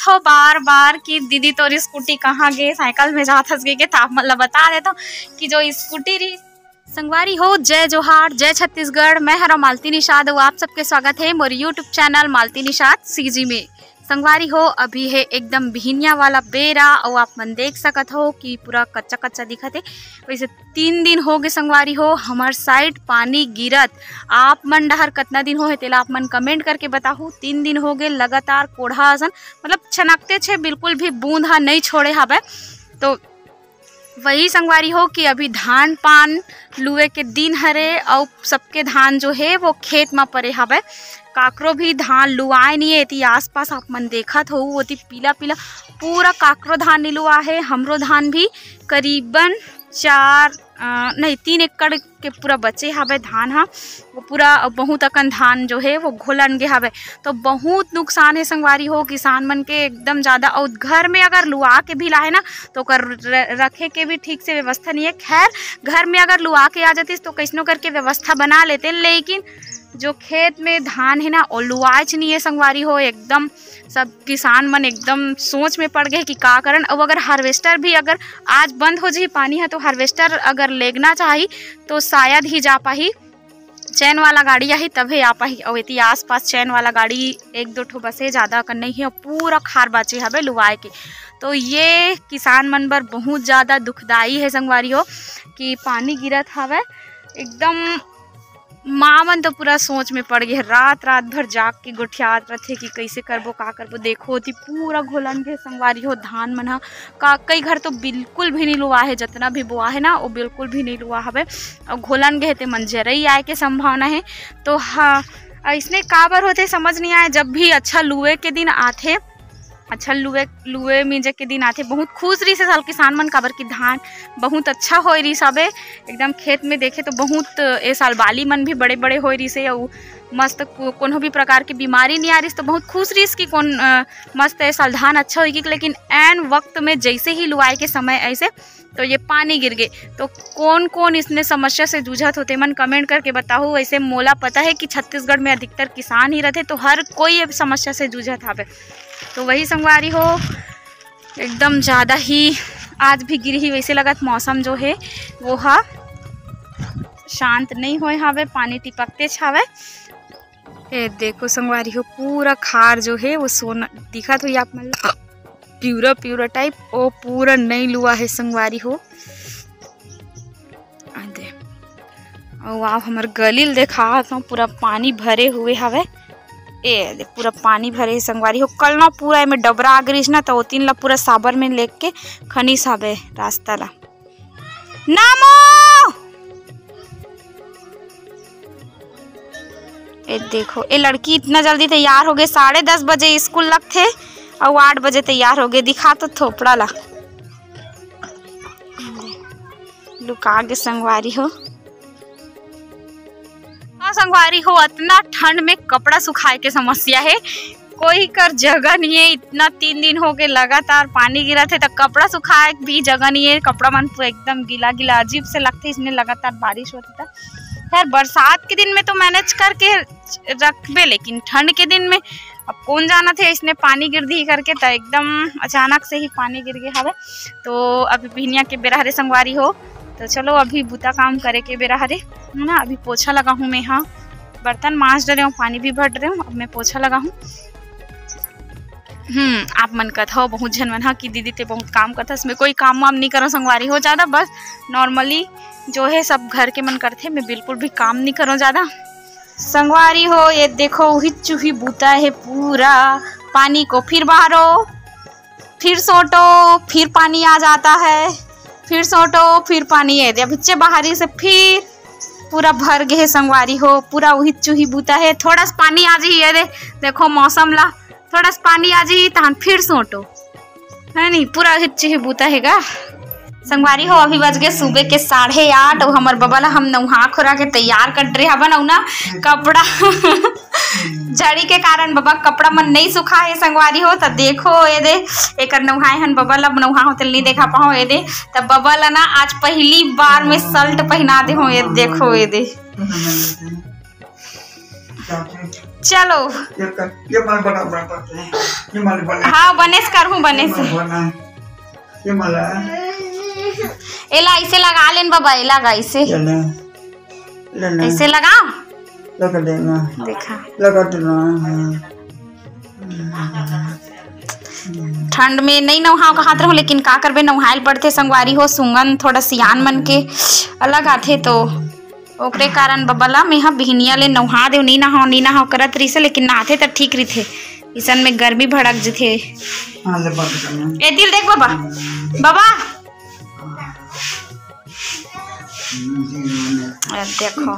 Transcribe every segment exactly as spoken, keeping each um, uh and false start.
हो बार बार कि दीदी तोर स्कूटी कहाँ गे, साइकिल में जात हस गे, त आप मन ला बता देथव कि जो स्कूटी रही। संगवारी हो, जय जोहार, जय छत्तीसगढ़। मैं हरा मालती निषाद अउ आप सबके स्वागत है मोर YouTube channel Malti Nishad CG में। संगवारी हो, अभी है एकदम बिहिनिया वाला बेरा अउ आप मन देख सकत हो कि पूरा कच्चा कच्चा दिखत है। वैसे तीन दिन हो गए संगवारी हो, हमर साइड पानी गिरत। आप मन डहर कतना दिन हो है, तेला आप मन कमेंट करके बताहू। तीन दिन हो गए लगातार कोढ़ा असन, मतलब छनकते छे, बिल्कुल भी बूंद हा नहीं छोड़े हवे। तो वही संगवारी हो कि अभी धान पान लुए के दिन हरे अउ सबके धान जो है वो खेत म परे हवे। काकरो भी धान लुआए नहीं है। एती आसपास आप मन देखत हो, ओती पीला पीला पूरा काकरो धान नहीं लुआ है। हमरो धान भी करीबन चार, अ, नहीं, तीन एकड़ के पूरा बचे हवे धान हा। वो पूरा बहुत अकन धान जो है वो घोलन गे हवे। तो बहुत नुकसान है संगवारी हो किसान मन के एकदम ज्यादा। और घर में अगर लुआ के भी लाए ना तो ओकर र-, रखे के भी ठीक से व्यवस्था नहीं है। खैर, घर में अगर लुआ के आ जातीस तो कैसनो करके व्यवस्था बना लेते, लेकिन जो खेत में धान है ना वो लुआच नहीं है संगवारी हो। एकदम सब किसान मन एकदम सोच में पड़ गए कि का करन। अब अगर हार्वेस्टर भी अगर आज बंद हो जाही पानी है तो हार्वेस्टर अगर लेगना चाही तो शायद ही जा पाही। चैन वाला गाड़ी आही तभे आ पाही। और एती आसपास चैन वाला गाड़ी एक दो ठो बसे, ज्यादा कर नहीं है। और पूरा खार बाचे हवे लुआए के। तो ये किसान मन बर बहुत ज्यादा दुखदाई है संगवारी हो कि पानी गिरत हवे एकदम। माँ मन तो पूरा सोच में पड़ गए, रात रात भर जाग के गोठियात रथे कि कैसे करबो, का करबो। देखो ओती पूरा घोलन के संगवारी हो धान मन ह। का कई घर तो बिल्कुल भी नहीं लुआ है, जितना भी बोआ है ना वो बिल्कुल भी नहीं लुआ हवे। और घोलन गए ते मन जरई आए के संभावना है। तो हाँ, ऐसने काबर होते समझ नहीं आए। जब भी अच्छा लुए के दिन आथे, अच्छा लुए लुए मिंजे के दिन आथे, बहुत खुश रहिस ए साल किसान मन, काबर कि धान बहुत अच्छा होए रहिस हवे। एकदम खेत में देखे तो बहुत ए साल बाली मन भी बड़े बड़े होए रहिस हे, अउ मस्त को-, कोनो भी प्रकार के बीमारी नहीं आ रहिस, तो बहुत खुश रहिस कि कोन, अ, मस्त ए साल धान अच्छा होई कि। लेकिन ऐन वक्त में जैसे ही लुआए के समय ऐसे तो ये पानी गिर गे। तो कौन कौन इसने समस्या से जूझत होते मन कमेंट करके बताओ। वैसे मोला पता है कि छत्तीसगढ़ में अधिकतर किसान ही रहते, तो हर कोई ये समस्या से जूझत हवे। तो वही संगवारी हो, एकदम ज़्यादा ही आज भी गिरही वैसे लगत। मौसम जो है वो हा शांत नहीं होए हवे, पानी टिपकते छावे। ए देखो संगवारी हो, पूरा खार जो है वो सोना दिखत होई आप मन ला, पिवरा पिवरा टाइप, वो पूरा नई लुआ है संगवारी हो। आ दे, अउ आप हमर गली ल देखात हूँ, पूरा पानी भरे हुए हवे। ए दे, पूरा पानी भरे हे संगवारी हो। कल ना पूरा एमे डबरा आ गिरिस ना, त ओतिन ला पूरा साबर में लेके खनिस हवे रास्ता ला। नामो! ए देखो, ए लड़की इतना जल्दी तैयार हो गए, साढ़े दस बजे स्कूल लगथे अउ आठ बजे तैयार हो गए। दिखा तो थोपड़ा ला, लुका गे संगवारी हो। हाँ संगवारी हो, अतना ठंड में कपड़ा सुखाए के समस्या है, कोई कर जगह नहीं है। इतना तीन दिन हो गए लगातार पानी गिरत है, तो कपड़ा सुखाए भी जगह नहीं है। कपड़ा मन पूरा एकदम गीला गीला अजीब से लगथे, इसने लगातार बारिश होथे त। खैर, बरसात के दिन में तो मैनेज करके रखबे, लेकिन ठंड के दिन में अब कौन जानत हे इसने पानी गिर दी करके, त एकदम अचानक से ही पानी गिर गए हवे। तो अभी बिहनिया के बेरा हरे संगवारी हो, तो चलो अभी बूता काम करे के बेरा हरे, है ना। अभी पोछा लगा हूँ मैं, हाँ, बर्तन मांज डरे हूँ, पानी भी भर डरे हूँ, अब मैं पोछा लगा हूँ। हम्म, आप मन कथो बहुत झन मन हा कि दीदी ते बहुत काम करथस, मैं कोई काम वाम नहीं करो संगवारी हो ज्यादा, बस नॉर्मली जो है सब घर के मन करथे, मैं बिल्कुल भी काम नहीं करो ज्यादा। संगवारी हो, ये देखो, उही चूही बूता है पूरा। पानी को फिर बाहरो, फिर सोटो, फिर पानी आ जाता है, फिर सोटो, फिर पानी। ये दे, अभिच्चे बाहरी से फिर पूरा भर गे है संगवारी हो, पूरा उही चूही बूता है। थोड़ा सा पानी आ जाही, ये दे, देखो मौसम ला, थोड़ा सा पानी आ जाही, तहन फिर सोटो। है नहीं, पूरा हिच्ची ही बूता हेगा। संगवारी हो, अभी बज गए सुबह के साढ़े आठ, अउ हमर बबा ला हम नउहा खोरा के तैयार कर रहे हवन, अउ ना कपड़ा झड़ी के कारण बबा कपड़ा मन नहीं सुखा है संगवारी हो। त देखो ये दे, एकर नउहाए हन बबा ला, नउहा होते नहीं देखा पाओ। ये दे, त बबा ला ना आज पहली बार में शर्ट पहना दे हो। ये देखो, ये दे, चलो। ये कर, ये मन बना, बना, बना, ये मन बना। हाँ, बनेस करहूँ, बनेस। ये मन बना, ये मन ला। एला ऐसे लगा लेन बाबा, एला लगा ऐसे। ये ले, ले, ले। ऐसे लगा। लगा देना। देखा। लगा देना। ठंड में नहीं नहाव कहत रहूं, लेकिन का करबे, नहायल पड़थे संगवारी हो। सुंगन थोड़ा सियान मन के अलग आथे, तो ओकरे कारण बबा ला मेहा बिहनिया ले नहा देव, नी नहाव, नी नहाव करत रहिसे, लेकिन नहाथे त ठीक रहिथे। इसन में गर्मी भड़क जथे। हाँ, ले बंद करना। ए दिल देख बबा, बबा। अब देखो।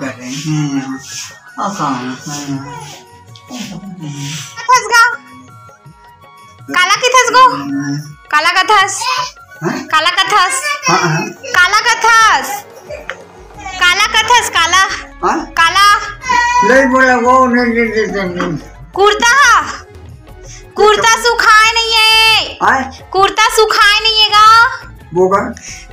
आसान है। फंस गया। काला कथस गो? काला कथस? हाँ? काला कथस? हाँ, हाँ। काला कथस? काला कथस, काला? हाँ? काला? नहीं बोला वो, नहीं, नहीं, नहीं, नहीं, नहीं। कुर्ता हा? कुर्ता सुखाए नहीं है। हाँ? कुर्ता सुखाए नहीं है गा? वो का?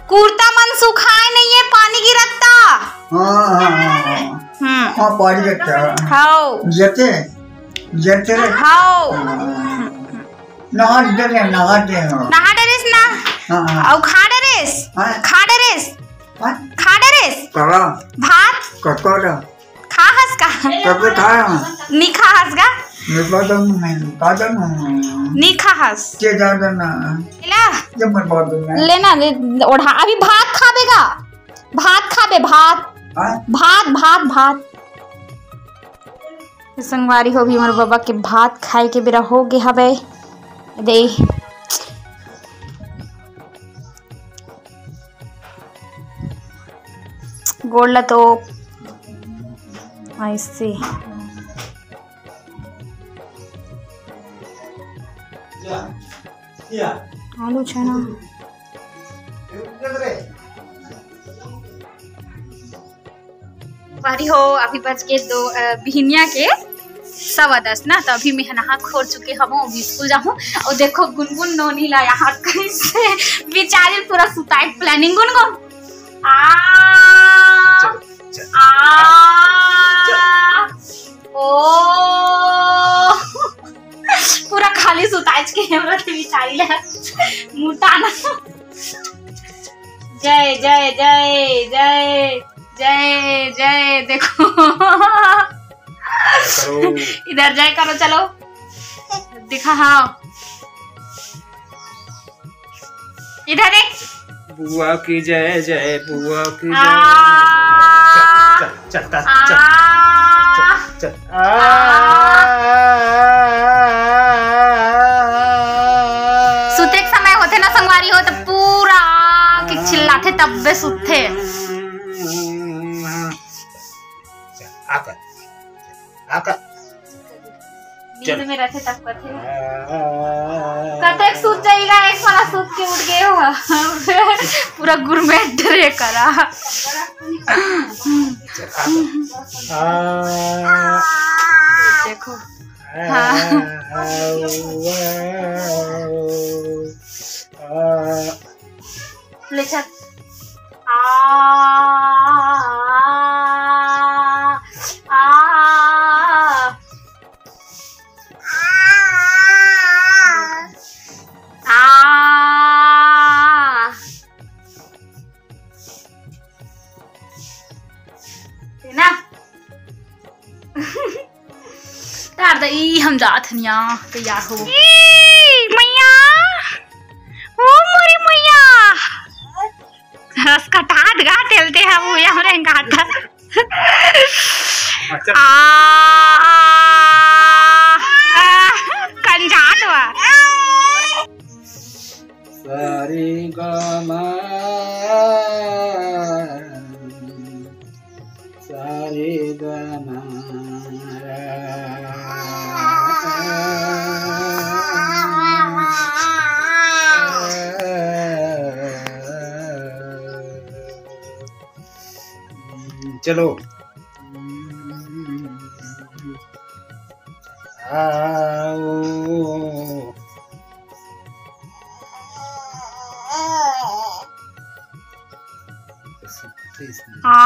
कुर्ता मन सुखाए नहीं है, पानी गिरता। हाँ, हाँ, हाँ, हाँ। हम्म। हाँ, पानी गिरता। हाँ। जते, जते। हाँ। नहा दे रे, नहा दे, हाँ। नहा डरेस ना? हाँ, हाँ। अउ खा डरेस? हाँ। खा डरेस? हाँ। खा डरेस? करा। भात? कटोरा। खा हस का? कब खा? नी खा हस का? नी खा दम, नी खा दम। नी खा हस? के जा दे ना। ला। जब मैं बहुत दूर में। लेना, ले, ओढ़ा। अभी भात खाबे गा? भात खाबे, भात। हाँ? भात, भात, भात। संगवारी हो, भी हमर बबा के भात खाए के बेरा हो गे हवे। दे गोड़ ला तो ऐसे। आलू छना। बारी हो, अभी बज के दो, अ, बिहनिया के सवा दस ना, तो अभी मैं नहा खोर चुके हवं, अभी स्कूल जाहूं। और देखो गुनगुन नोनी ला यहाँ कैसे बिचारी पूरा सुताए planning गुनगुन। आ, चल, चल। आ, चल। ओ, पूरा खाली सुताए के हमरा के बिचारी ला मुताना। जय, जय, जय, जय। जय, जय, देखो। करो। इधर जय करो, चलो। दिखा, हाँ। इधर देख। बुआ की जय, जय बुआ की जय। आ। चल, चल, चल, चल, आ। चल, चल। आ। सुते के समय होथे ना संगवारी हो, त पूरा के चिल्लाथे, तब्बे सुतथे। आकर, आकर। नींद में रथे तब कथे। कतेक सुत जाएगा, एक वाला सुत के उठ गए हो। पूरा गुरमेट डरे करा। चल, आकर। आ। देखो। हाँ। आ। ले चल। आ, आ, आ। है ना? तार दा, ई हम जात हनिया, तैयार हो। ई मैया, ओ मोरी मैया, रस कटात गा तेलते हम, ये हमरे गाता। अच्छा। आ, आ, कंजात हुआ। सारे गामा, सारे गामा। चलो। आओ। आ,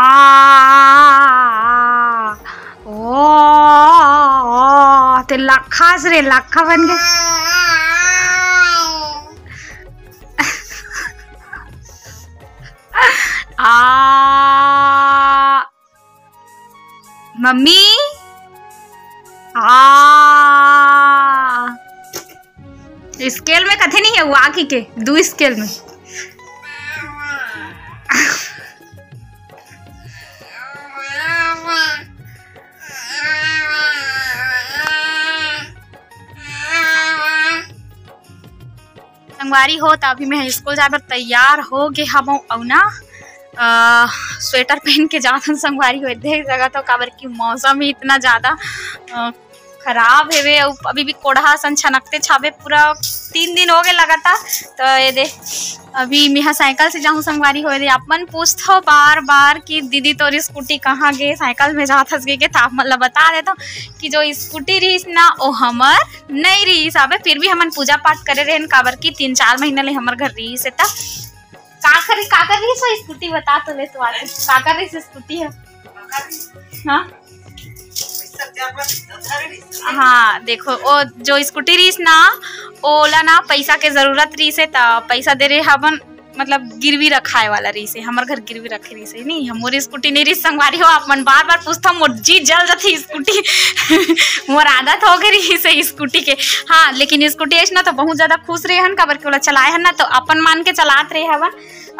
ओ, ते लाखा से रे, लाखा बन गए। आ, मम्मी, आ, स्केल में कथे नहीं है वो, आँखी के दू स्केल में। संगवारी हो, त अभी मैं स्कूल जाए बर तैयार हो गे हवं अउ ना, अ, स्वेटर पहन के जात हन संगवारी हो, देख सकत हो, काबर कि मौसम ही इतना ज्यादा, अ, खराब हेवे अउ अभी भी कोढ़ा असन छनकते छाबे, पूरा तीन दिन हो गए लगातार। तो ये दे, अभी मेहा साइकिल से जाहूँ संगवारी हो, ये दे, आप मन पूछथो बार बार कि दीदी तोर स्कूटी कहाँ गे, साइकिल में जात हस गे, के त आप मन ला बता देथो कि जो स्कूटी रहिस ना, ओ हमर नहीं रहिस हवे, फिर भी हमन पूजा पाठ करे रहेन, काबर कि तीन चार महीना ले हमर घर रहिस हे। त काकर, काकर रहिस वो स्कूटी, बता तो ले, तो आज काकर रहिस स्कूटी है? हाँ, हाँ, देखो, वो जो स्कूटी रहिस ना, ओला ना पैसा के जरूरत रहिस हे, त पैसा दे रहे हवन, मतलब गिरवी रखाए वाला रहिस हे, हमर घर गिरवी रखे रहिस हे, नहीं, हमर स्कूटी नहीं रहिस संगवारी हो। आप मन बार बार पूछथो, मोर जी जल जथे स्कूटी। मोर आदत हो गए रहिस हे स्कूटी के। हाँ, लेकिन स्कूटी ऐस ना तो बहुत ज्यादा खुश रहे हन, काबर के ओला चलाए हन ना, तो अपन मान के चलात रहे हवन।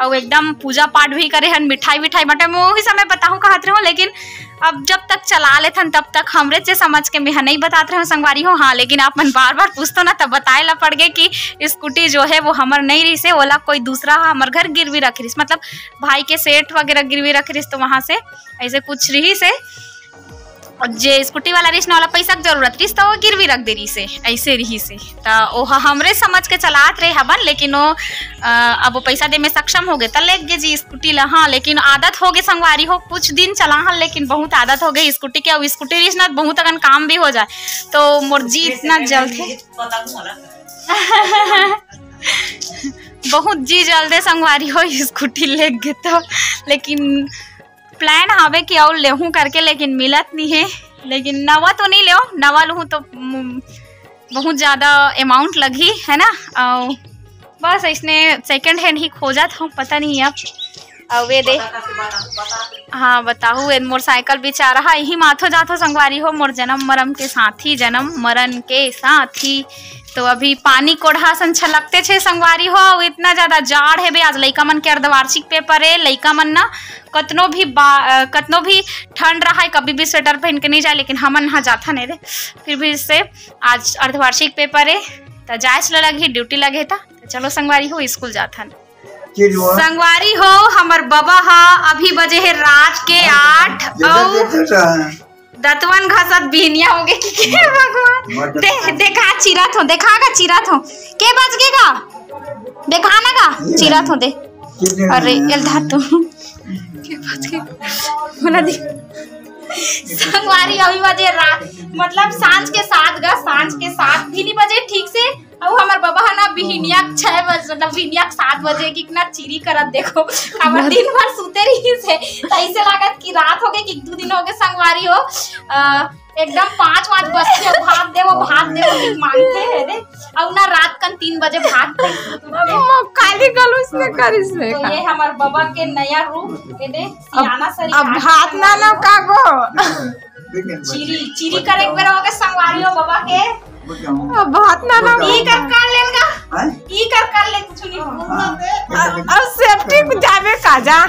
अउ एकदम पूजा पाठ भी करे हन, मिठाई विठाई बांटे। मैं वही समय बताहूँ कहत रहूँ, लेकिन अब जब तक चला लेथन तब तक हमरे चे समझ के मेहा नहीं बतात रहूँ संगवारी हो। हाँ, लेकिन आप मन बार बार पूछतो ना, तब बताए ला पड़ गए कि स्कूटी जो है वो हमर नहीं रहिस हे, ओला कोई दूसरा हमर घर गिरवी रखे रहिस, मतलब भाई के सेठ वगैरह गिरवी रखे रहिस, तो वहाँ से ऐसे कुछ रहिस हे। जे स्कूटी वाला रहिस ना, ओला पैसा के जरूरत रहिस, त वो गिरवी रख दे रहिस हे, ऐसे रहिस हे। त ओह हमरे समझ के चलात रहे हवन, लेकिन वो, अ, अब वो पैसा दे में सक्षम हो गए, त लेग गे जी स्कूटी ला। हाँ, लेकिन आदत हो गए संगवारी हो, कुछ दिन चला हन, लेकिन बहुत आदत हो गए स्कूटी के। अब स्कूटी रहिस ना, बहुत अकन काम भी हो जाए, तो मोर जी इतना जलथे। बहुत जी जलथे संगवारी हो, स्कूटी लेग गे तो, लेकिन plan हवे कि अउ लेहूँ करके, लेकिन मिलत नहीं है। लेकिन नवा तो नहीं लेव, नवा लूहूँ तो, उम, बहुत ज्यादा amount लगही, है ना? अउ बस ऐसने second hand ही खोजत हूँ, पता नहीं अब। अउ ये दे, हाँ बताहू, ये मोर साइकिल बेचारा हा, यही माथो जाथो संगवारी हो, मोर जन्म मरम के साथी, जन्म मरण के साथी। तो अभी पानी कोढ़ा सन छलकते छे संगवारी हो, अउ इतना ज्यादा जाड़ है बे। आज लइका मन के अर्धवार्षिक paper है, लइका मन ना कतनो भी बा-, अ, कतनो भी ठंड रहा है, कभी भी स्वेटर पहन के नहीं जाए, लेकिन हमन हा जाथन रे, फिर भी इससे आज अर्धवार्षिक paper है, त जाए ल लगही, duty लगे, त चलो संगवारी हो, स्कूल जाथन। संगवारी हो, हमर बबा हा अभी बजे है रात के आठ, अउ दतवन घसत बिहनिया हो गए कि के भगवान। दे, देखा चिरत हो, देखा गा चिरत हो। के बज गे गा? देखा ना गा, चिरत हो दे। अरे, एल धार तो। के बज गे? बोला दी। संगवारी अभी बजे रात, मतलब सांझ के सात गा, सांझ के सात भी नहीं बजे ठीक से। अउ हमर बबा ह ना बिहिनिया छह बजे, मतलब बिहिनिया सात बजे कितना चिरी करत देखो, हमर दिन भर सुते रहिस हे, त ऐसे लागत कि रात हो गए कि एक दू दिन हो गए संगवारी हो। अ, एकदम पाँच वाँच बजथे, "भात देवो, भात देवो," कि मांगथे हे दे। अउ ना रात कन तीन बजे भात खाई। वो काली गलूस में करिस हे तो का? ये हमर बबा के नया रूप, ये दे, सियाना सरी अब भात ना ना का गो। चिरी, चिरी करे एक बेर हो गए संगवारी हो बबा के। अब भात ना ना। ई कर कर लेन का? हैं? ई कर कर ले कुछ नहीं हो। हाँ। अब safety में जाबे का जा।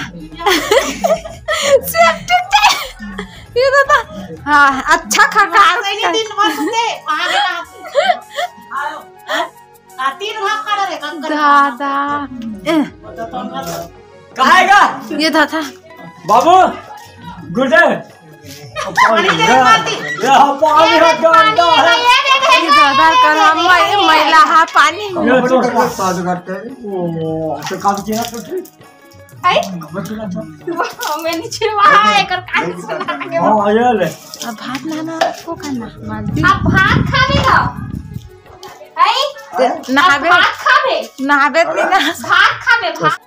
Safety में जा। ये तो, तो, हाँ, अच्छा खा खा। सही दिन भर सुते, वहाँ के ना। आ, तीन भाग खड़ा रहे, कम कर। दादा। ए। कहाँ है का? ये दादा। बाबू, गुड्डे। पानी दे, पानी। ये हाँ, पानी है, गंदा है। ये दादा, कर हम मै-, मैला हा पानी। ये तो साथ करते हैं। ओ, तो काम किया तो ठीक। है? मैं नहीं छिड़वा है, कर काम सुना के। हाँ, ये ले। अब भात लाना आपको करना, मालती। अब भात खाबे का? है? ते नहाबे, अब भात खाबे? नहाबे तीना। भात खाबे, भात।